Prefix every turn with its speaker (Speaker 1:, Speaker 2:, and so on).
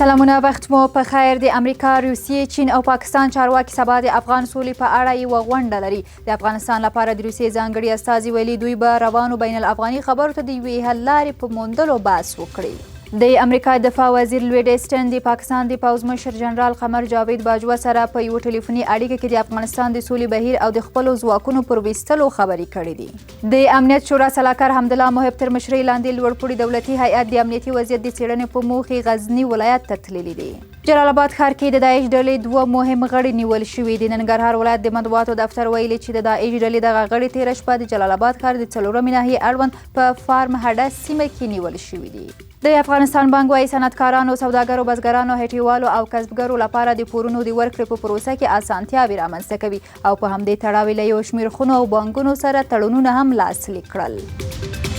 Speaker 1: سلامونه، وخت مو په خیر. د امریکا، روسیې، چین او پاکستان چارواکي سبا د افغان سولې په اړه یوه غونډه لري. د افغانستان لپاره د روسیې ځانګړي استازي ویلي، دوی به روانو بین الافغاني خبرو ته د یوې حل لارې په موندلو بحث وکړي. د امریکا دفاع وزیر لوید اسټن د پاکستان د پوځ مشر جنرال قمر جاوید باجوه سره په یوه ټلیفوني اړیکه کې د افغانستان د سولې بهیر او د خپلو ځواکونو پر ویستلو خبرې کړې دي. د امنیت شورا سلاکار حمدالله محب تر مشرۍ لاندې لوړپوړي دولتي هیئت د امنیتي وضعیت د څېړنې په موخې غزني ولایت ته تللي دي. جلال آباد ښار کې د داعش ډلې دوه مهم غړي نیول شوي دي. ننګرهار ولایت د مطبوعاتو دفتر ویلي چې د داعش ډلې دغه غړي تېره شپه د جلال آباد ښار د څلورمې ناحیې اړوند په فارم هډه سیمه کې نیول شوي دي. د افغانستان بانک وايي، صنعتکارانو، سوداګرو، بزګرانو، هټیوالو او کسبګرو لپاره د پورونو د ورکړې په پروسه کې اسانتیاوې رامنځته کوي او په همدې تړاو له یو شمېر خونو او بانکونو سره تړونونه هم لاسلیک کړل.